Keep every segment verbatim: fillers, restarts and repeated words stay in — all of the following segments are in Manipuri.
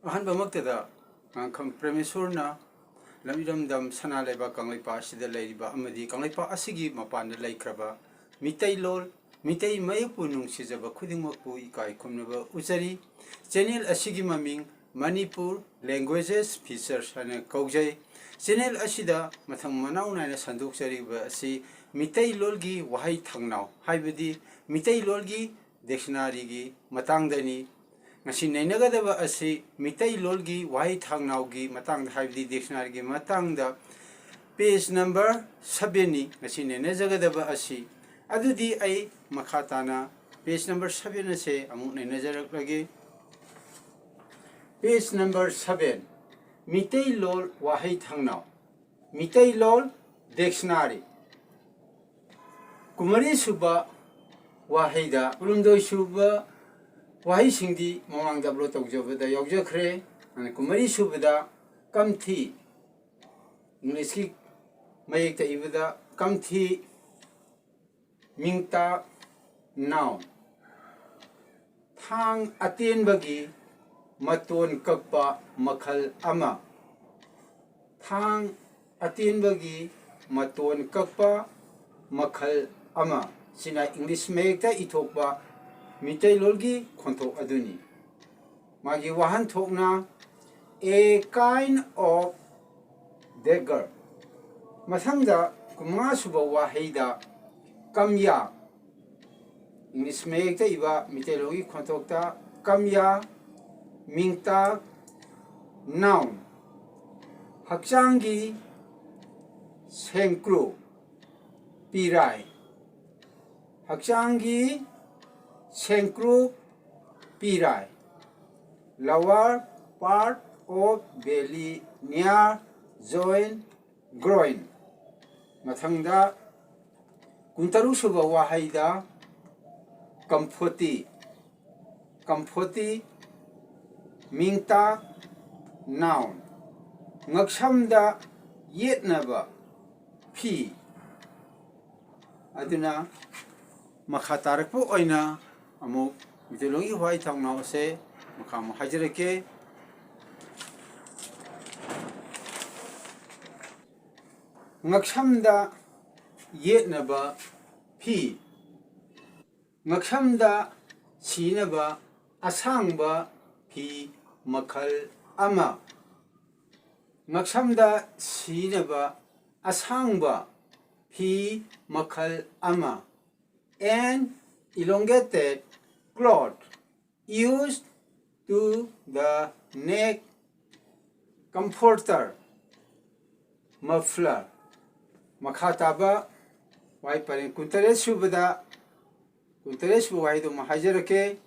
ꯑꯍꯥꯟꯕꯃꯛꯇꯗ ꯉꯥꯡꯈꯝ ꯄ꯭ꯔꯦꯃꯦꯁꯣꯔꯅ ꯂꯝ ꯏꯔꯝꯗꯝ ꯁꯅꯥ ꯂꯩꯕꯥꯛ ꯀꯪꯂꯩꯄꯥꯛ ꯑꯁꯤꯗ ꯂꯩꯔꯤꯕ ꯑꯃꯗꯤ ꯀꯪꯂꯩꯄꯥꯛ ꯑꯁꯤꯒꯤ ꯃꯄꯥꯟꯗ ꯂꯩꯈ꯭ꯔꯕ ꯃꯤꯇꯩꯂꯣꯟ, ꯃꯤꯇꯩ ꯃꯌꯦꯛꯄꯨ ꯅꯨꯡꯁꯤꯖꯕ ꯈꯨꯗꯤꯡꯃꯛꯄꯨ ꯏꯀꯥꯏ ꯈꯨꯝꯅꯕ ꯎꯠꯆꯔꯤ꯫ ꯆꯦꯅꯦꯜ ꯑꯁꯤꯒꯤ ꯃꯃꯤꯡ ꯃꯅꯤꯄꯨꯔ ꯂꯦꯡꯒ꯭ꯋꯦꯖꯦꯁ ꯐꯤꯆꯔꯁ ꯍꯥꯏꯅ ꯀꯧꯖꯩ꯫ ꯆꯦꯅꯦꯜ ꯑꯁꯤꯗ ꯃꯊꯪ ꯃꯅꯥꯎ ꯅꯥꯏꯅ ꯁꯟꯗꯣꯛꯆꯔꯤꯕ ꯑꯁꯤ ꯃꯤꯇꯩꯂꯣꯟꯒꯤ ꯋꯥꯍꯩ ꯊꯥꯡꯅꯥꯎ, ꯍꯥꯏꯕꯗꯤ ꯃꯤꯇꯩꯂꯣꯟꯒꯤ ꯗꯤꯛꯁꯅꯥꯔꯤꯒꯤ ꯃꯇꯥꯡꯗꯅꯤ꯫ ꯉꯁꯤ ꯅꯩꯅꯒꯗꯕ ꯑꯁꯤ ꯃꯤꯇꯩꯂꯣꯟꯒꯤ ꯋꯥꯍꯩ ꯊꯥꯡꯅꯥꯎꯒꯤ ꯃꯇꯥꯡꯗ, ꯍꯥꯏꯕꯗꯤ ꯗꯤꯛꯁꯅꯥꯔꯤꯒꯤ ꯃꯇꯥꯡꯗ, ꯄꯦꯖ ꯅꯝꯕꯔ ꯁꯕꯦꯟꯅꯤ ꯉꯁꯤ ꯅꯩꯅꯖꯒꯗꯕ ꯑꯁꯤ꯫ ꯑꯗꯨꯗꯤ ꯑꯩ ꯃꯈꯥ ꯇꯥꯅ ꯄꯦꯖ ꯅꯝꯕꯔ ꯁꯕꯦꯟ ꯑꯁꯦ ꯑꯃꯨꯛ ꯅꯩꯅꯖꯔꯛꯂꯒꯦ꯫ ꯄꯦꯖ ꯅꯝꯕꯔ ꯁꯕꯦꯟ, ꯃꯤꯇꯩꯂꯣꯟ ꯋꯥꯍꯩ ꯊꯥꯡꯅꯥꯎ, ꯃꯤꯇꯩꯂꯣꯟ ꯗꯤꯛꯁꯅꯥꯔꯤ꯫ ꯀꯨꯟꯃꯔꯤ ꯁꯨꯕ ꯋꯥꯍꯩꯗ, ꯀꯨꯟꯍꯨꯝꯗꯣꯏ ꯁꯨꯕ ꯋꯥꯍꯩꯁꯤꯡꯗꯤ ꯃꯃꯥꯡꯗ ꯑꯞꯂꯣꯗ ꯇꯧꯖꯕꯗ ꯌꯥꯎꯖꯈ꯭ꯔꯦ꯫ ꯑꯗꯨꯅ ꯀꯨꯟꯃꯔꯤ ꯁꯨꯕꯗ ꯀꯝꯊꯤ, ꯏꯪꯂꯤꯁꯀꯤ ꯃꯌꯦꯛꯇ ꯏꯕꯗ ꯀꯝꯊꯤ, ꯃꯤꯡꯇꯥꯛ, ꯅꯥꯎꯟ꯫ ꯊꯥꯡ ꯑꯇꯦꯟꯕꯒꯤ ꯃꯇꯣꯟ ꯀꯛꯄ ꯃꯈꯜ ꯑꯃ꯫ ꯊꯥꯡ ꯑꯇꯦꯟꯕꯒꯤ ꯃꯇꯣꯟ ꯀꯛꯄ ꯃꯈꯜ ꯑꯃ꯫ ꯁꯤꯅ ꯏꯪꯂꯤꯁ ꯃꯌꯦꯛꯇ ꯏꯊꯣꯛꯄ ꯃꯤꯇꯩꯂꯣꯟꯒꯤ ꯈꯣꯟꯊꯣꯛ ꯑꯗꯨꯅꯤ꯫ ꯃꯥꯒꯤ ꯋꯥꯍꯟꯊꯣꯛꯅ, a kind of dagger꯫ ꯃꯊꯪꯗ ꯀꯨꯟꯃꯉꯥ ꯁꯨꯕ ꯋꯥꯍꯩꯗ ꯀꯝꯌꯥ, ꯏꯪꯂꯤꯁ ꯃꯌꯦꯛꯇ ꯏꯕ ꯃꯤꯇꯩꯂꯣꯟꯒꯤ ꯈꯣꯟꯊꯣꯛꯇ ꯀꯝꯌꯥ, ꯃꯤꯡꯇꯥꯛ, ꯅꯥꯎꯟ꯫ ꯍꯛꯆꯥꯡꯒꯤ ꯁꯦꯡꯀ꯭ꯔꯨ, ꯄꯤꯔꯥꯏ꯫ ꯍꯛꯆꯥꯡꯒꯤ ꯁꯦꯡꯀ꯭ꯔꯨ, ꯄꯤꯔꯥꯏ꯫ Lower part of belly near joint, groin꯫ ꯃꯊꯪꯗ ꯀꯨꯟꯇꯔꯨꯛ ꯁꯨꯕ ꯋꯥꯍꯩꯗ ꯀꯝꯐꯣꯇꯤ, ꯀꯝꯐꯣꯇꯤ, ꯃꯤꯡꯇꯥꯛ, ꯅꯥꯎꯟ꯫ ꯉꯛꯁꯝꯗ ꯌꯦꯠꯅꯕ ꯐꯤ꯫ ꯑꯗꯨꯅ ꯃꯈꯥ ꯇꯥꯔꯛꯄ ꯑꯣꯏꯅ ꯑꯃꯨꯛ ꯃꯤꯇꯩꯂꯣꯟꯒꯤ ꯋꯥꯍꯩ ꯊꯥꯡꯅꯥꯎ ꯑꯁꯦ ꯃꯈꯥ ꯑꯃꯨꯛ ꯍꯥꯏꯖꯔꯛꯀꯦ꯫ ꯉꯛꯁꯝꯗ ꯌꯦꯠꯅꯕ ꯐꯤ꯫ ꯉꯛꯁꯝꯗ ꯁꯤꯅꯕ ꯑꯁꯥꯡꯕ ꯐꯤ ꯃꯈꯜ ꯑꯃ꯫ ꯉꯛꯁꯝꯗ ꯁꯤꯅꯕ ꯑꯁꯥꯡꯕ ꯐꯤ ꯃꯈꯜ ꯑꯃ꯫ An elongated cloth used to the neck comforter, muffler꯫ ꯃꯈꯥ ꯇꯥꯕ ꯋꯥꯍꯩ ꯄꯔꯦꯡ ꯀꯨꯟꯇꯔꯦꯠ ꯁꯨꯕꯗ, ꯀꯨꯟꯇꯔꯦꯠ ꯁꯨꯕ ꯋꯥꯍꯩꯗꯨ ꯑꯃꯨꯛ ꯍꯥꯏꯖꯔꯛꯀꯦ꯫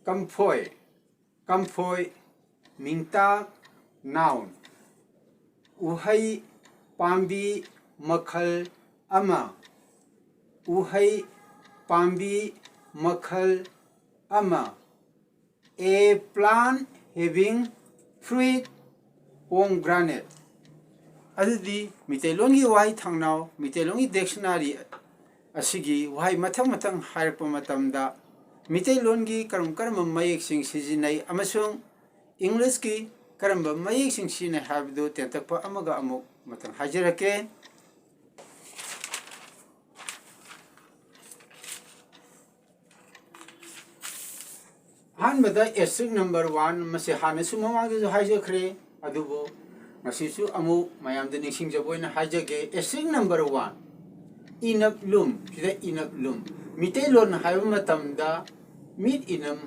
ꯀꯝꯐꯣꯏ꯫ ꯀꯝꯐꯣꯏ ꯃꯤꯡꯇꯥꯛ, noun꯫ ꯎꯍꯩ ꯄꯥꯝꯕꯤ ꯃꯈꯜ ꯑꯃ꯫ ꯎꯍꯩ ꯄꯥꯝꯕꯤ ꯃꯈꯜ ꯑꯃ꯫ A plant having fruit, pomegranate꯫ ꯑꯗꯨꯗꯤ ꯃꯤꯇꯩꯂꯣꯟꯒꯤ ꯋꯥꯍꯩ ꯊꯥꯡꯅꯥꯎ, ꯃꯤꯇꯩꯂꯣꯟꯒꯤ dictionary ꯑꯁꯤꯒꯤ ꯋꯥꯍꯩ ꯃꯊꯪ ꯃꯊꯪ ꯍꯥꯏꯔꯛꯄ ꯃꯇꯝꯗ ꯃꯤꯇꯩꯂꯣꯟꯒꯤ ꯀꯔꯝ ꯀꯔꯝꯕ ꯃꯌꯦꯛꯁꯤꯡ ꯁꯤꯖꯤꯟꯅꯩ ꯑꯃꯁꯨꯡ English ꯀꯤ ꯀꯔꯝꯕ ꯃꯌꯦꯛꯁꯤꯡ ꯁꯤꯖꯤꯟꯅꯩ ꯍꯥꯏꯕꯗꯨ ꯇꯦꯟꯇꯛꯄ ꯑꯃꯒ ꯑꯃꯨꯛ ꯃꯊꯪ ꯍꯥꯏꯖꯔꯛꯀꯦ꯫ ꯑꯍꯥꯟꯕꯗ asterisk number one, ꯃꯁꯤ ꯍꯥꯟꯅꯁꯨ ꯃꯃꯥꯡꯗꯁꯨ ꯍꯥꯏꯖꯈ꯭ꯔꯦ, ꯑꯗꯨꯕꯨ ꯉꯁꯤꯁꯨ ꯑꯃꯨꯛ ꯃꯌꯥꯝꯗ ꯅꯤꯡꯁꯤꯡꯖꯕ ꯑꯣꯏꯅ ꯍꯥꯏꯖꯒꯦ꯫ Asterisk number one, ꯏꯅꯞ ꯂꯨꯝ꯫ ꯁꯤꯗ ꯏꯅꯞ ꯂꯨꯝ, ꯃꯤꯇꯩꯂꯣꯟ ꯍꯥꯏꯕ ꯃꯇꯝꯗ mid enum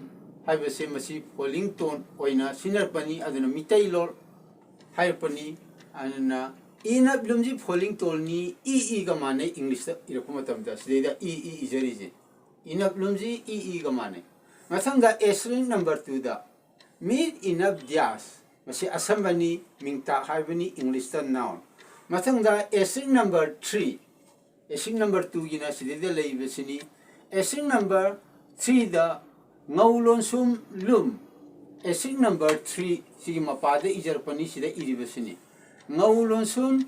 ꯍꯥꯏꯕꯁꯦ ꯃꯁꯤ falling tone ꯑꯣꯏꯅ ꯁꯤꯖꯤꯟꯅꯔꯛꯄꯅꯤ, ꯑꯗꯨꯅ ꯃꯤꯇꯩꯂꯣꯟ ꯍꯥꯏꯔꯛꯄꯅꯤ꯫ ꯑꯗꯨꯅ ꯏꯅꯞ ꯂꯨꯝꯁꯤ falling tone ꯅꯤ, ꯏ ꯏꯒ ꯃꯥꯟꯅꯩ English ꯇ ꯏꯔꯛꯄ ꯃꯇꯝꯗ꯫ ꯁꯤꯗꯩꯗ ꯏ ꯏ ꯏꯖꯔꯤꯁꯦ꯫ ꯏꯅꯞ ꯂꯨꯝꯁꯤ ꯏ ꯏꯒ ꯃꯥꯟꯅꯩ꯫ ꯃꯊꯪꯗ asterisk number two ꯗ mid enum dash, ꯃꯁꯤ ꯑꯁꯝꯕꯅꯤ, ꯃꯤꯡꯇꯥꯛ ꯍꯥꯏꯕꯅꯤ, English ꯇ noun꯫ ꯃꯊꯪꯗ asterisk number three, asterisk number two ꯒꯤꯅ ꯁꯤꯗꯩꯗ ꯂꯩꯔꯤꯕꯁꯤꯅꯤ꯫ Asterisk number three ꯗ ꯉꯧ ꯂꯣꯟꯁꯨꯝ ꯂꯨꯝ, asterisk number three ꯁꯤꯒꯤ ꯃꯄꯥꯗ ꯏꯖꯔꯛꯄꯅꯤ, ꯁꯤꯗ ꯏꯔꯤꯕꯁꯤꯅꯤ꯫ ꯉꯧ ꯂꯣꯟꯁꯨꯝ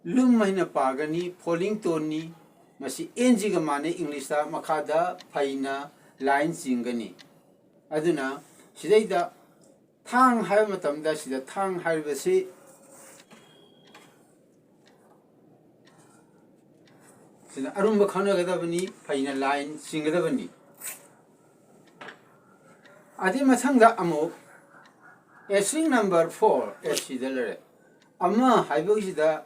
ꯂꯨꯝ ꯍꯥꯏꯅ ꯄꯥꯒꯅꯤ, falling tone ꯅꯤ꯫ ꯃꯁꯤ ꯑꯦꯟ ꯖꯤꯒ ꯃꯥꯟꯅꯩ English ꯇ, ꯃꯈꯥꯗ ꯐꯩꯅ line ꯆꯤꯡꯒꯅꯤ꯫ ꯑꯗꯨꯅ ꯁꯤꯗꯩꯗ ꯊꯥꯡ ꯍꯥꯏꯕ ꯃꯇꯝꯗ ꯁꯤꯗ ꯊꯥꯡ ꯍꯥꯏꯔꯤꯕꯁꯤ ꯁꯤꯅ ꯑꯔꯨꯝꯕ ꯈꯪꯅꯒꯗꯕꯅꯤ, ꯐꯩꯅ line ꯆꯤꯡꯒꯗꯕꯅꯤ꯫ ꯑꯗꯨꯒꯤ ꯃꯊꯪꯗ ꯑꯃꯨꯛ asterisk number four ꯑꯁꯤꯗ ꯂꯩꯔꯦ꯫ ꯑꯃ ꯍꯥꯏꯕꯁꯤꯗ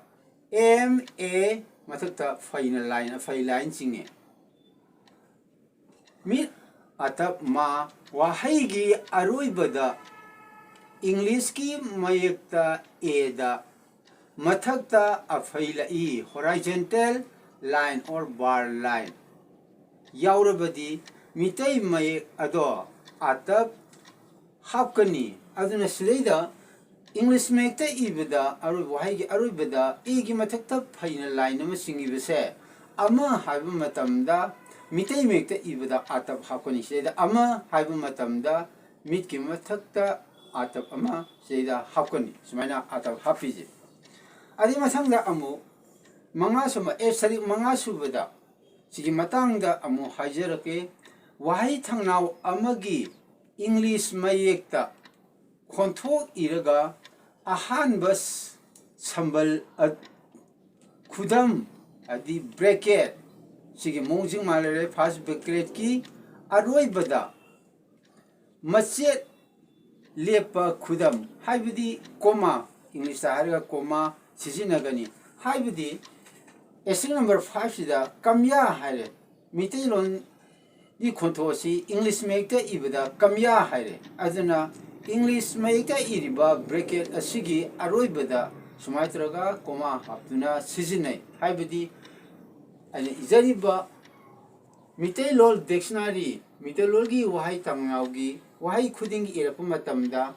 M A ꯃꯊꯛꯇ ꯐꯩꯅ line, ꯐꯩ line ꯆꯤꯡꯉꯦ꯫ ꯃꯤꯠ ꯑꯇꯞ ꯃꯥ ꯋꯥꯍꯩꯒꯤ ꯑꯔꯣꯏꯕꯗ English ꯀꯤ ꯃꯌꯦꯛꯇ A ꯗ ꯃꯊꯛꯇ ꯑꯐꯩ ꯂꯛꯏ, horizontal line or bar line, ꯌꯥꯎꯔꯕꯗꯤ ꯃꯤꯇꯩ ꯃꯌꯦꯛ ꯑꯗꯣ ꯑꯇꯞ ꯍꯥꯞꯀꯅꯤ꯫ ꯑꯗꯨꯅ ꯁꯤꯗꯩꯗ English ꯃꯌꯦꯛꯇ ꯏꯕꯗ ꯑꯔꯣꯏꯕ, ꯋꯥꯍꯩꯒꯤ ꯑꯔꯣꯏꯕꯗ A ꯒꯤ ꯃꯊꯛꯇ ꯐꯩꯅ line ꯑꯃ ꯆꯤꯡꯉꯤꯕꯁꯦ ꯑꯃ ꯍꯥꯏꯕ ꯃꯇꯝꯗ ꯃꯤꯇꯩ ꯃꯌꯦꯛꯇ ꯏꯕꯗ ꯑꯇꯞ ꯍꯥꯞꯀꯅꯤ꯫ ꯁꯤꯗꯩꯗ ꯑꯃ ꯍꯥꯏꯕ ꯃꯇꯝꯗ ꯃꯤꯠꯀꯤ ꯃꯊꯛꯇ ꯑꯇꯞ ꯑꯃ ꯁꯤꯗꯩꯗ ꯍꯥꯞꯀꯅꯤ꯫ ꯁꯨꯃꯥꯏꯅ ꯑꯇꯞ ꯍꯥꯞꯄꯤꯁꯦ꯫ ꯑꯗꯨꯒꯤ ꯃꯊꯪꯗ ꯑꯃꯨꯛ ꯃꯉꯥ ꯁꯨꯕ, asterisk ꯃꯉꯥ ꯁꯨꯕꯗ ꯁꯤꯒꯤ ꯃꯇꯥꯡꯗ ꯑꯃꯨꯛ ꯍꯥꯏꯖꯔꯛꯀꯦ꯫ ꯋꯥꯍꯩ ꯊꯪꯅꯥꯎ ꯑꯃꯒꯤ English ꯃꯌꯦꯛꯇ ꯈꯣꯟꯊꯣꯛ ꯏꯔꯒ ꯑꯍꯥꯟꯕ ꯁ-, ꯁꯝꯕꯜ ꯑ-, ꯈꯨꯗꯝ, ꯍꯥꯏꯗꯤ bracket, ꯁꯤꯒꯤ ꯃꯑꯣꯡꯁꯤ ꯃꯥꯟꯅꯔꯦ꯫ First bracket ꯀꯤ ꯑꯔꯣꯏꯕꯗ ꯃꯆꯦꯠ ꯂꯦꯞꯄ ꯈꯨꯗꯝ, ꯍꯥꯏꯕꯗꯤ comma, English ꯇ ꯍꯥꯏꯔꯒ comma ꯁꯤꯖꯤꯟꯅꯒꯅꯤ꯫ ꯍꯥꯏꯕꯗꯤ asterisk number five ꯁꯤꯗ ꯀꯝꯌꯥ ꯍꯥꯏꯔꯦ꯫ ꯃꯤꯇꯩꯂꯣꯟꯒꯤ ꯈꯣꯟꯊꯣꯛ ꯑꯁꯤ English ꯃꯌꯦꯛꯇ ꯏꯕꯗ ꯀꯝꯌꯥ ꯍꯥꯏꯔꯦ꯫ ꯑꯗꯨꯅ English ꯃꯌꯦꯛꯇ ꯏꯔꯤꯕ bracket ꯑꯁꯤꯒꯤ ꯑꯔꯣꯏꯕꯗ ꯁꯨꯃꯥꯏꯅ ꯇꯧꯔꯒ comma ꯍꯥꯞꯇꯨꯅ ꯁꯤꯖꯤꯟꯅꯩ꯫ ꯍꯥꯏꯕꯗꯤ ꯑꯩꯅ ꯏꯖꯔꯤꯕ ꯃꯤꯇꯩꯂꯣꯟ dictionary, ꯃꯤꯇꯩꯂꯣꯟꯒꯤ ꯋꯥꯍꯩ ꯊꯪꯅꯥꯎꯒꯤ ꯋꯥꯍꯩ ꯈꯨꯗꯤꯡꯒꯤ ꯏꯔꯛꯄ ꯃꯇꯝꯗ,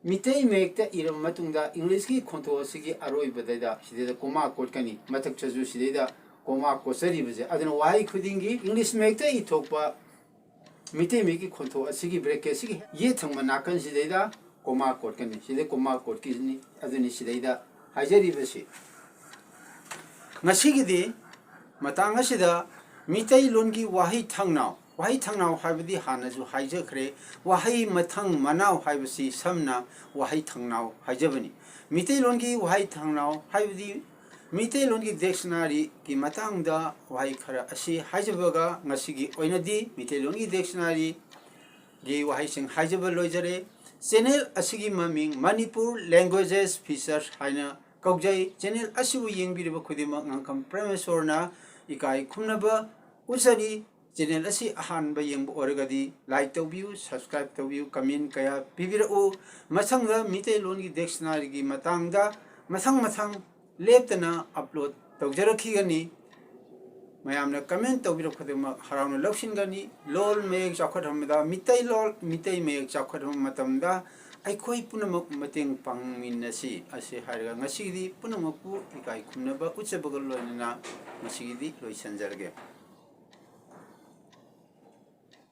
ꯃꯤꯇꯩ ꯃꯌꯦꯛꯇ ꯏꯔꯕ ꯃꯇꯨꯡꯗ English ꯀꯤ ꯈꯣꯟꯊꯣꯛ ꯑꯁꯤꯒꯤ ꯑꯔꯣꯏꯕꯗꯩꯗ ꯁꯤꯗꯩꯗ comma ꯀꯣꯠꯀꯅꯤ꯫ ꯃꯊꯛꯇꯁꯨ ꯁꯤꯗꯩꯗ comma ꯀꯣꯠꯆꯔꯤꯕꯁꯦ꯫ ꯑꯗꯨꯅ ꯋꯥꯍꯩ ꯈꯨꯗꯤꯡꯒꯤ English ꯃꯌꯦꯛꯇ ꯏꯊꯣꯛꯄ ꯃꯤꯇꯩ ꯃꯌꯦꯛꯀꯤ ꯈꯣꯟꯊꯣꯛ ꯑꯁꯤꯒꯤ bracket ꯁꯤꯒꯤ ꯌꯦꯠ ꯊꯪꯕ ꯅꯥꯀꯟꯁꯤꯗꯩꯗ comma ꯀꯣꯠꯀꯅꯤ꯫ ꯁꯤꯗꯩ comma ꯀꯣꯠꯀꯅꯤ꯫ ꯑꯗꯨꯅꯤ ꯁꯤꯗꯩꯗ ꯍꯥꯏꯖꯔꯤꯕꯁꯤ꯫ ꯉꯁꯤꯒꯤꯗꯤ ꯃꯇꯥꯡ ꯑꯁꯤꯗ ꯃꯤꯇꯩꯂꯣꯟꯒꯤ ꯋꯥꯍꯩ ꯊꯪꯅꯥꯎ, ꯋꯥꯍꯩ ꯊꯪꯅꯥꯎ ꯍꯥꯏꯕꯗꯤ ꯍꯥꯟꯅꯁꯨ ꯍꯥꯏꯖꯈ꯭ꯔꯦ, ꯋꯥꯍꯩ ꯃꯊꯪ ꯃꯅꯥꯎ ꯍꯥꯏꯕꯁꯤ ꯁꯝꯅ ꯋꯥꯍꯩ ꯊꯪꯅꯥꯎ ꯍꯥꯏꯖꯕꯅꯤ꯫ ꯃꯤꯇꯩꯂꯣꯟꯒꯤ ꯋꯥꯍꯩ ꯊꯪꯅꯥꯎ ꯍꯥꯏꯕꯗꯤ ꯃꯤꯇꯩꯂꯣꯟꯒꯤ ꯗꯤꯛꯁꯅꯥꯔꯤꯒꯤ ꯃꯇꯥꯡꯗ ꯋꯥꯍꯩ ꯈꯔ ꯑꯁꯤ ꯍꯥꯏꯖꯕꯒ ꯉꯁꯤꯒꯤ ꯑꯣꯏꯅꯗꯤ ꯃꯤꯇꯩꯂꯣꯟꯒꯤ ꯗꯤꯛꯁꯅꯥꯔꯤꯒꯤ ꯋꯥꯍꯩꯁꯤꯡ ꯍꯥꯏꯖꯕ ꯂꯣꯏꯖꯔꯦ꯫ ꯆꯦꯅꯦꯜ ꯑꯁꯤꯒꯤ ꯃꯃꯤꯡ ꯃꯅꯤꯄꯨꯔ ꯂꯦꯡꯒ꯭ꯋꯦꯖꯦꯁ ꯐꯤꯆꯔ ꯍꯥꯏꯅ ꯀꯧꯖꯩ꯫ ꯆꯦꯅꯦꯜ ꯑꯁꯤꯕꯨ ꯌꯦꯡꯕꯤꯔꯤꯕ ꯈꯨꯗꯤꯡꯃꯛ ꯉꯥꯡꯈꯝ ꯄ꯭ꯔꯦꯃꯦꯁꯣꯔꯅ ꯏꯀꯥꯏ ꯈꯨꯝꯅꯕ ꯎꯠꯆꯔꯤ꯫ ꯆꯦꯅꯦꯜ ꯑꯁꯤ ꯑꯍꯥꯟꯕ ꯌꯦꯡꯕ ꯑꯣꯏꯔꯒꯗꯤ ꯂꯥꯏꯛ ꯇꯧꯕꯤꯌꯨ, ꯁꯕꯁꯀ꯭ꯔꯥꯏꯕ ꯇꯧꯕꯤꯌꯨ, ꯀꯃꯦꯟ ꯀꯌꯥ ꯄꯤꯕꯤꯔꯛꯎ꯫ ꯃꯊꯪꯗ ꯃꯤꯇꯩꯂꯣꯟꯒꯤ ꯗꯤꯛꯁꯅꯥꯔꯤꯒꯤ ꯃꯇꯥꯡꯗ ꯃꯊꯪ ꯃꯊꯪ ꯂꯦꯞꯇꯅ ꯑꯞꯂꯣꯗ ꯇꯧꯖꯔꯛꯈꯤꯒꯅꯤ꯫ ꯃꯌꯥꯝꯅ ꯀꯃꯦꯟ ꯇꯧꯕꯤꯔꯛꯄ ꯈꯨꯗꯤꯡꯃꯛ ꯍꯔꯥꯎꯅ ꯂꯧꯁꯤꯟꯒꯅꯤ꯫ ꯂꯣꯜ ꯃꯌꯦꯛ ꯆꯥꯎꯈꯠꯍꯟꯕꯗ, ꯃꯤꯇꯩꯂꯣꯟ, ꯃꯤꯇꯩ ꯃꯌꯦꯛ ꯆꯥꯎꯈꯠꯍꯟꯕ ꯃꯇꯝꯗ ꯑꯩꯈꯣꯏ ꯄꯨꯝꯅꯃꯛ ꯃꯇꯦꯡ ꯄꯥꯡꯃꯤꯟꯅꯁꯤ ꯑꯁꯤ ꯍꯥꯏꯔꯒ ꯉꯁꯤꯒꯤꯗꯤ ꯄꯨꯝꯅꯃꯛꯄꯨ ꯏꯀꯥꯏ ꯈꯨꯝꯅꯕ ꯎꯠꯆꯕꯒ ꯂꯣꯏꯅꯅ ꯉꯁꯤꯒꯤꯗꯤ ꯂꯣꯏꯁꯤꯟꯖꯔꯒꯦ꯫